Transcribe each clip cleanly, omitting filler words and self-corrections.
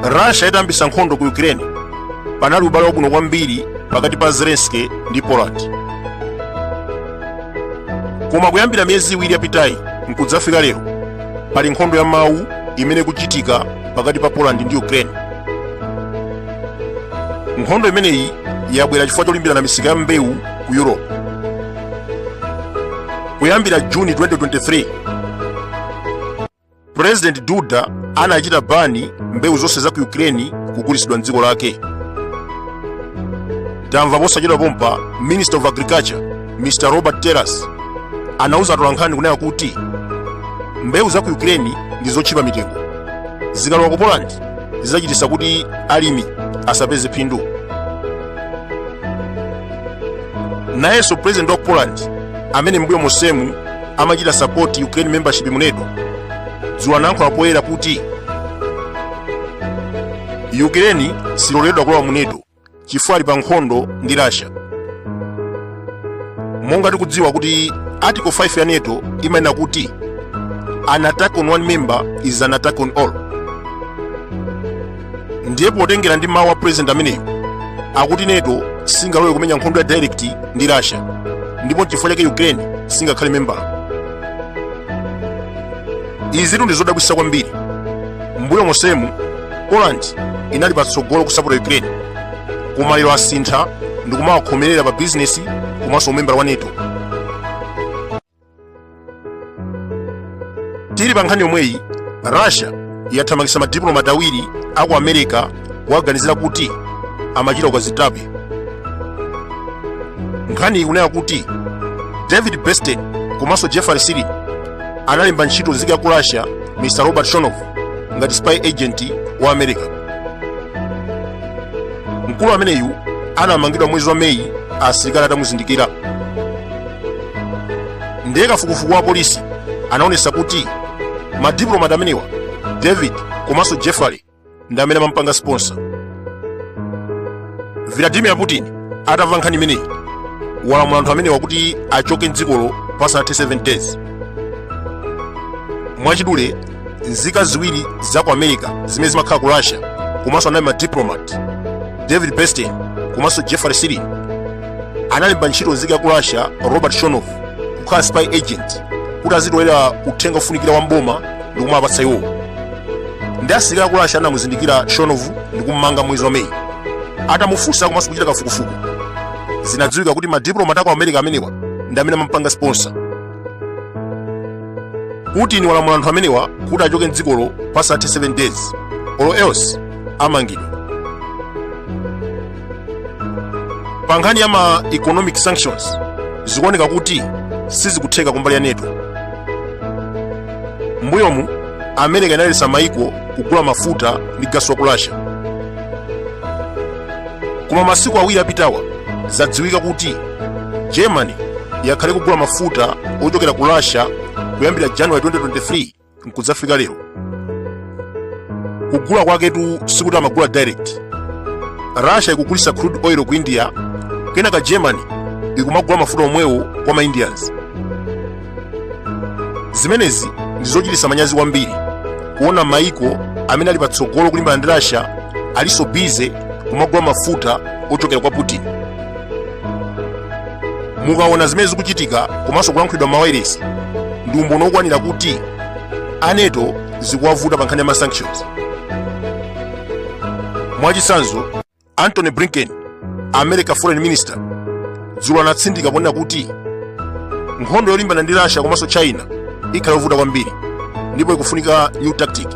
Russia itayambisa nkhondo ku Ukraine, panali ubale wabwino kwambiri pakati pa Zelensky ndi Poland, koma kuyambira miyezi 2 yapitayi nkudzafika lero, pali nkhondo ya mawu imene ikuchitika pakati pa Poland ndi Ukraine. Nkhondo imeneyi yabwera chifukwa cholimbirana misika ya mbewu ku Europe. Kuyambira Juni 2023, President Duda anachita ban mbewu zonse za ku Ukraine kugulitsidwa mdziko lake. Tamva posachedwa pompa Minister of Agriculture Mr Robert Telus anauza atolankhani kunena kuti mbewu za ku Ukraine ndi zotchipa mitengo, zikalowa ku Poland zidzachititsa kuti alimi asapeze phindu. Nayenso president wa Poland, amene mbuyo monsemu amachita support Ukraine membership mu NATO, dzulo anayankhula poyera kuti Ukraine siloledwa kulowa mu NATO chifukwa ali pa nkhondo ndi Russia. Monga tikudziwa kuti Article 5 ya NATO imanena kuti an attack on one member is an attack on all. Ndiye potengera ndi mawu a president ameneyo, akuti NATO singalowe kumenya nkhondo ya direct ndi Russia, ndipo nchifukwa chake Ukraine singakhale membala. Izitu ndi zodabwitsa kwambiri. Mbuyo monsemu Poland inali patsogolo kusapota Ukraine, koma lero asintha ndi kumawakhomerera pa bizinesi komanso umembala wa NATO. Tili pa nkhani yomweyi, Russia yathamangitsa madipulomati awiri aku America kuwaganizira kuti amachita ukazitape. Nkhani ikunena kuti David Bernstein komanso Jeffrey Silin analemba ntchito nzika ya ku Russia Mr Robert Shonov ngati spy agent wa America. Mkulu ameneyu anamangidwa mwezi wa Meyi asilikali atamuzindikira. Ndiye kafukufuku wa polisi anaonetsa kuti madipulomati amenewa, David komanso Jeffrey, ndi amene amampanga sponsor. Vladimir Putin atamva nkhani imeneyi walamula anthu amenewa kuti achoke mdzikolo pasanathe 7 days. Mwachidule, nzika ziwiri za ku America zimene zimakhala ku Russia komanso anali madiplomat, David Bernstein komanso Jeffrey Silin, analemba ntchito nzika ya ku Russia Robert Shonov kukhala spy agent kuti azitolera uthenga ofunikira wa mboma ndi kumapatsa iwowo. Ndi asilikali aku Russia anamuzindikira Shonov ndi kummanga mwezi wa Meyi. Atamufunsa komanso kuchita kafukufuku, zinadziwika kuti madiplomat aku America amenewa ndi amene amampanga sponsor. Putin walamula anthu amenewa kuti achoke mdzikolo pasathe 7 days or else amangidwa. Pa nkhani ya ma economic sanctions, zikuoneka kuti sizikutheka kumbali ya NATO. Mbuyomu America inaletsa maiko kugula mafuta ndi gasi wa ku Russia, koma masiku 2 apitawa zadziwika kuti Germany yakhala ikugula mafuta ochokera ku Russia kuyambira January 2023 nkudzafika lero. Kugula kwaketu sikuti amagula direct. Russia ikugulitsa crude oil ku India, kenaka Germany ikumagula mafuta omwewo kwa ma Indians. Zimenezi ndi zochititsa manyazi kwambiri kuona maiko amene ali patsogolo kulimbana ndi Russia alinso busy kumagula mafuta ochokera kwa Putin. Mukaona zimene zikuchitika komanso kulankhulidwa m'mawayilesi, ndi umboni wokwanira kuti a NATO zikuwavuta pa nkhani ya ma sanctions. Mwachitsanzo, Antony Blinken, America foreign minister, dzulo anatsindika ponena kuti nkhondo yolimbana ndi Russia komanso China ikhala yovuta kwambiri ndipo ikufunika new tactic.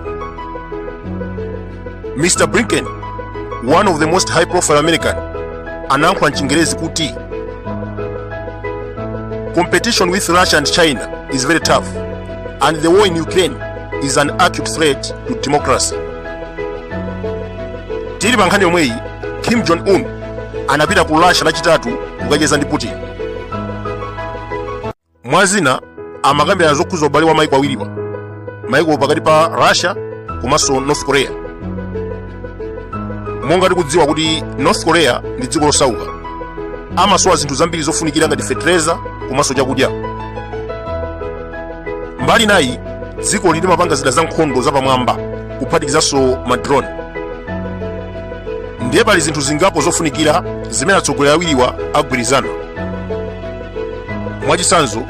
Mr Blinken, one of the most high profile American, anayankhula mchingerezi kuti competition with Russia and China is very tough and the war in Ukraine is an acute threat to democracy. Tili pa nkhani yomweyi, Kim Jong Un anapita ku Russia Lachitatu kukacheza ndi Putin. Mwazina, amakambirana zokhuza ubale wa maiko awiriwa, maiko pakati pa Russia komanso North Korea. Monga tikudziwa kuti North Korea ndi dziko losauka, amasowa zinthu zambiri zofunikira ngati fetereza komanso chakudya. Mbali nayi, dziko limapanga zida za nkhondo zapamwamba kuphatikizanso ma drone. Ndiye pali zinthu zingapo zofunikira zimene atsogoleri awiriwa agwirizana. Mwachitsanzo,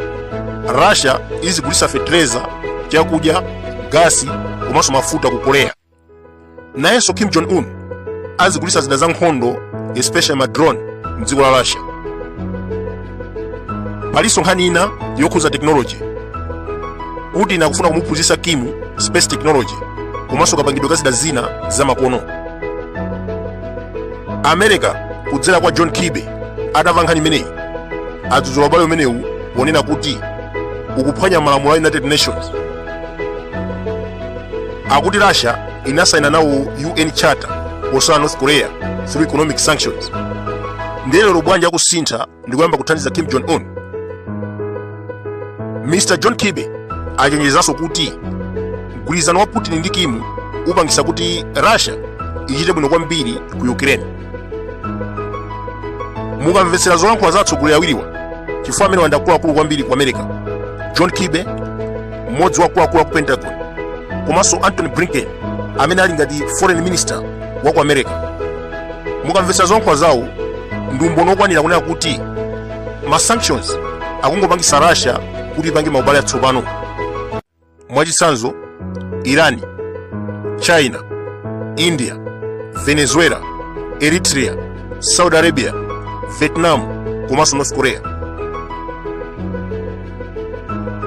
Russia izigulitsa fetereza, chakudya, gasi komanso mafuta ku Korea. Nayenso Kim Jong Un azigulitsa zida za nkhondo, especially ma drone, mdziko la Russia. Palinso nkhani ina yokhudza technology. Putin akufuna kumuphunzitsa Kim space technology komanso kapangidwe ka zida zina zamakono. America kudzera kwa John Kirby atamva nkhani imeneyi adzudzula ubale umenewu ponena kuti ukuphwanya malamulo a United Nations. Akuti Russia inasaina nawo UN Charter posala North Korea through economic sanctions. Ndiye lero bwanji akusintha ndi kuyamba kuthandiza Kim Jong Un? Mr John Kirby achenjezanso kuti mgwirizano wa Putin ndi Kim upangisa kuti Russia ichite bwino kwambiri ku Ukraine. Mukamvetsera zolankhula za atsogoleri awiriwa, chifukwa amenewa ndi akuluakulu kwambiri ku America, John Kirby, mmodzi wa akuluakulu aku Pentagon, komanso Antony Blinken amene ali ngati foreign minister wa ku America, mukamvetsera zolankhula zawo ndi umboni wokwanira kunena kuti ma sanctions akungopangisa Russia kuti ipange maubale atsopano. Mwachitsanzo, Iran, China, India, Venezuela, Eritrea, Saudi Arabia, Vietnam komanso North Korea.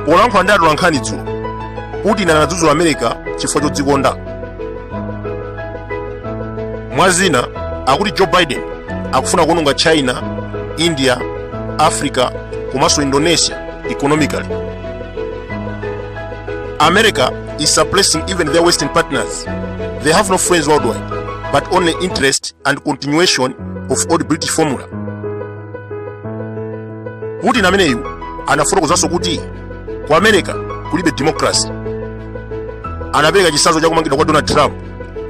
Polankhula ndi atolankhani dzulo, Putin anadzudzula America chifukwa chodzikonda. Mwa zina, akuti Joe Biden akufuna kuononga China, India, Africa komanso Indonesia economically. America is suppressing even their Western partners. They have no friends worldwide, but only interest and continuation of old British formula. Putin ameneyu anafotokozanso kuti ku America kulibe democracy. Anapereka chitsanzo cha kumangidwa kwa Donald Trump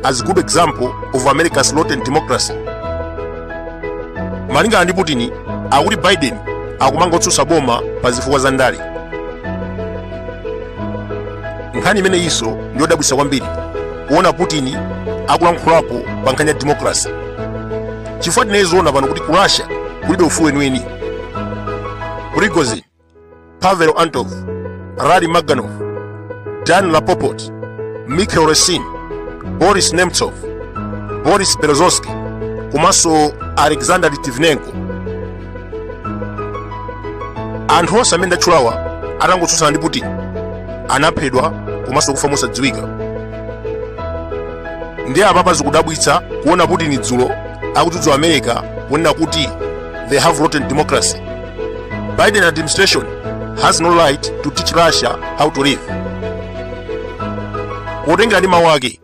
as good example of America's rotten democracy. Malingana ndi Putin, akuti Biden akumanga otsutsa boma pa zifukwa za ndale. Nkhani imeneyinso ndi yodabwitsa kwambiri kuona Putin akulankhulapo pa nkhani ya democracy, chifukwa tinayizoona pano kuti ku Russia kulibe ufulu weniweni. Prigozhin, Pavel Antov, Rari Maganov, Dan Rapoport, Mikhail Resin, Boris Nemtsov, Boris Berezovsky komanso Alexander Litvinenko, anthu onse amene ndatchulawa atangotsutsana ndi Putin anaphedwa komanso kufa mosadziwika. Ndiye apapa zikudabwitsa kuona Putin dzulo akudzudzula America ponena kuti they have rotten democracy. Biden administration has no right to teach Russia how to live. Potengera ndi mawu ake,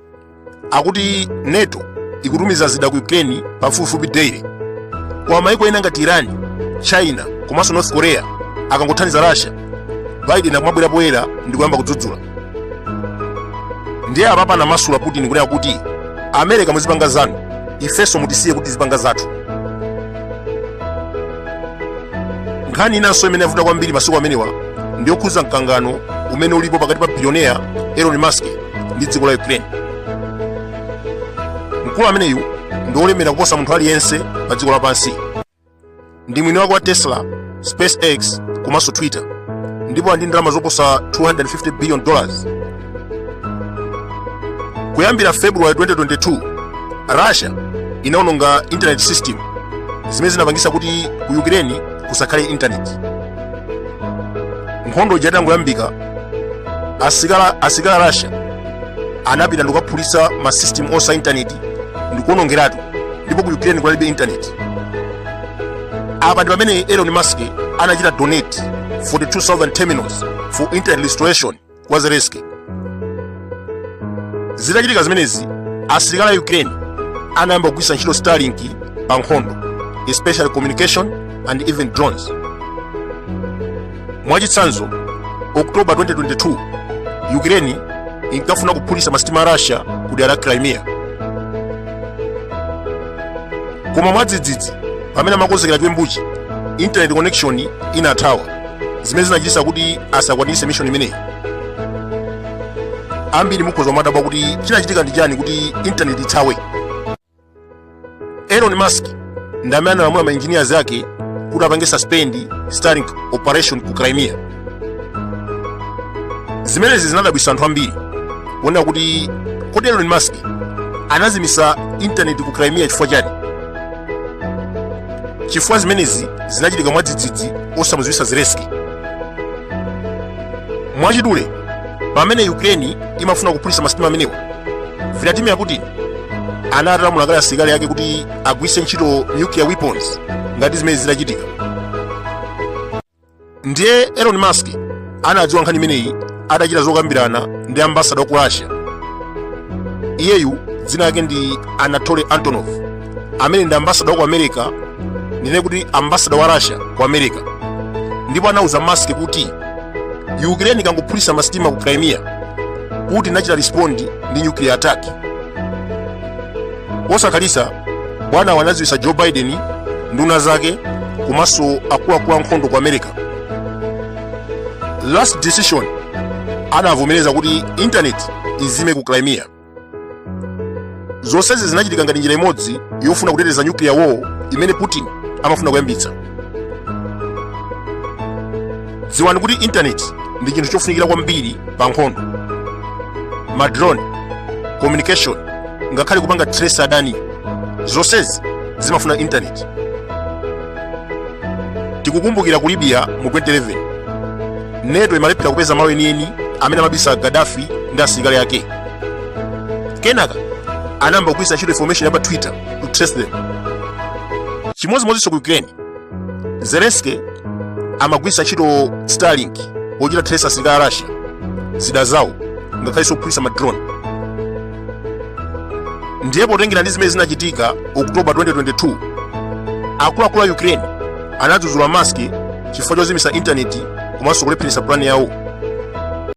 akuti NATO ikutumiza zida ku Ukraine pafupifupi daily, koma maiko ena ngati Iran, China komanso North Korea akangothandiza Russia, Biden akumabwera poyera ndi kuyamba kudzudzula. Ndiye apapa anamasula Putin kunena kuti America muzipanga zanu, ifenso mutisiye kuti tizipanga zathu. Nkhani inanso imene yavuta kwambiri masiku amenewa ndi yokhudza mkangano umene ulipo pakati pa billionaire Elon Musk ndi dziko la Ukraine. Mkulu ameneyu ndi wolemera kuposa munthu aliyense pa dziko lapansi. Ndi mwini wake wa Tesla, SpaceX komanso Twitter, ndipo ali ndi ndalama zoposa 250 billion dollars. Kuyambira February 2022, Russia inaononga internet system zimene zinapangisa kuti ku Ukraine kusakhale internet. Nkhondo ija itangoyambika, asilikali a Russia anapita ndikukaphulitsa ma system onse a internet ndikuonongeratu, ndipo ku Ukraine kunalibe internet. Apa ndi pamene Elon Musk anachita donate 42,000 terminals for internet restoration kwa Zelensky. Zitachitika zimenezi, asilikali a Ukraine anayamba kugwiritsa ntchito Starlink pa nkhondo, especially communication and even drones. Mwachitsanzo, October 2022, Ukraine inkafuna kuphulitsa masitima a Russia ku dera la Crimea, koma mwadzidzidzi pamene amakonzekera chiwembuchi, internet connection inathawa, zimene zinachititsa kuti asakwaniritse mission imeneyi. Ambiri mukhoza kumadabwa kuti chinachitika ndi chani kuti internet ithawe. Elon Musk ndi amene analamula ma engineers ake kuti apange suspend Starlink operation ku Crimea. Zimenezi zinadabwitsa anthu ambiri kuona kuti kodi Elon Musk anazimisa intaneti ku Crimea chifukwa chani? Chifukwa zimenezi zinachitika mwadzidzidzi osamudziwitsa Zelensky. Mwachidule, pamene Ukraine imafuna kuphulitsa masitima amenewa, Vladimir Putin analamula kale asilikali ake kuti agwiritse ntchito nuclear weapons ngati zimene zitachitika. Ndiye Elon Musk anadziwa nkhani imeneyi atachita zokambirana ndi ambasada wa ku Russia. Iyeyu dzina lake ndi Anatoly Antonov, amene ndi ambasada wa ku America, ndine kuti ambasada wa Russia ku America, ndipo anauza Musk kuti Ukraine ikangophulitsa masitima ku Crimea, Putin achita respond ndi nuclear attack. Posakhalitsa bwana anadziwitsa Joe Biden, nduna zake komanso akuluakulu ankhondo ku America. Last decision, anavomereza kuti internet izime ku Crimea. Zonsezi zinachitika ngati njira imodzi yofuna kuteteza nuclear war imene Putin amafuna kuyambitsa. Dziwani kuti internet ndi chinthu chofunikira kwambiri pa nkhondo. Ma drone, communication, ngakhale kupanga trace adani, zonsezi zimafuna internet. Tikukumbukira ku Libya mu 2011, NATO imalephera kupeza malo enieni amene amabisa Gaddafi ndi asilikali ake. Kenaka anayamba kugwiritsa ntchito information ya pa Twitter to trace them. Chimodzimodzinso ku Ukraine, Zelensky amagwiritsa ntchito Starlink pochita trace asilikali a Russia, zida zawo, ngakhalenso kuphulitsa ma drone. Ndiye potengera ndi zimene zinachitika October 2022, akuluakulu a Ukraine anadzudzula Musk chifukwa chozimisa intaneti komanso kulepheretsa plan yawo.